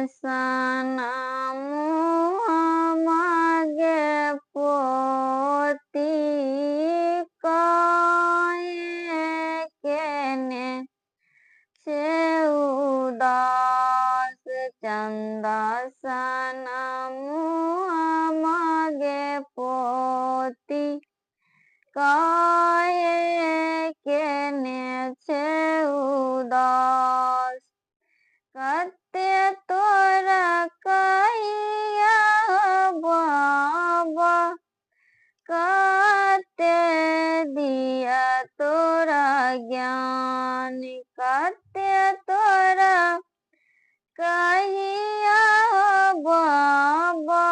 सनम मगे पोती काहे केने छे उदास। चंदा सनम मगे पोती काहे केने छे उदास। कते तोरा कहिया बाबा, कते दिया तोरा ज्ञान। कते तोरा कहिया बाबा,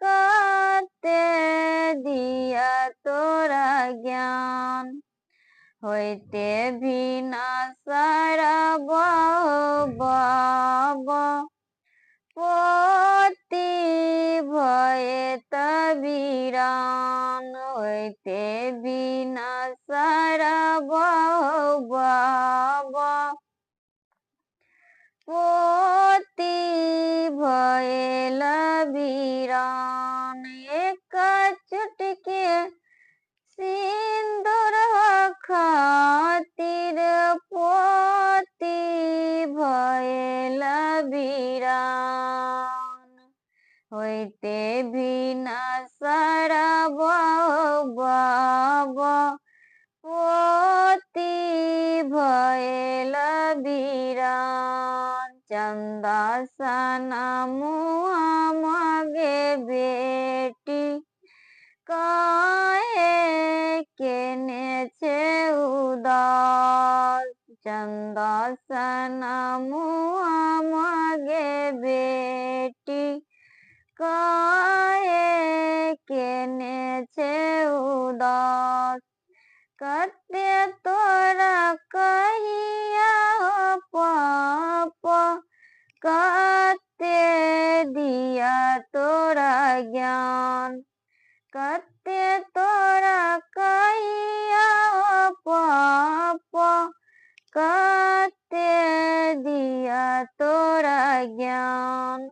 कते दिया तोरा ज्ञान। होइते बिना सरबा बाबा, पोती भए तबीरान। होइते बिना सरबा बाबा, पोती भएल बीरान। एक चुटकी सिन्दूर खातिर पोती भएल बीरान। होइते बिना सरबा बाबा, पोती भएल बीरान। चंदा सनम मगे बेटी काहे केने छे उदास। चंदा सनम मगे बेटी काहे केने छे उदास। कते तोरा कहिया पापा, कते दिया तोरा ज्ञान। कते तोरा कहिया पापा, कते दिया तोरा ज्ञान।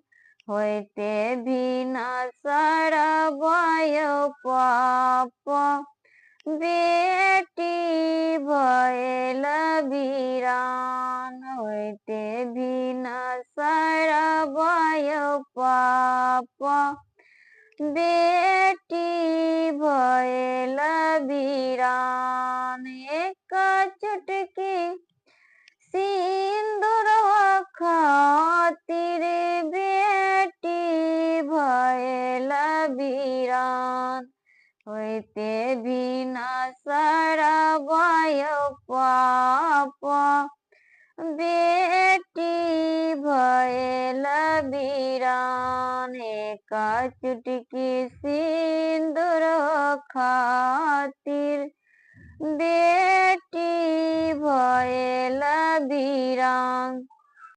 होइते बिना सरबय पापा, बेटी भएल बीरान। होइते बिना सरबय पापा, बेटी भएल बीरान। एक चुटकी सिन्दूर खातिर बेटी भएल बीरान। होइते बिना सरबय पापा, बेटी भएल बीरान। एक चुटकी सिन्दूर खातिर बेटी भएल बीरान।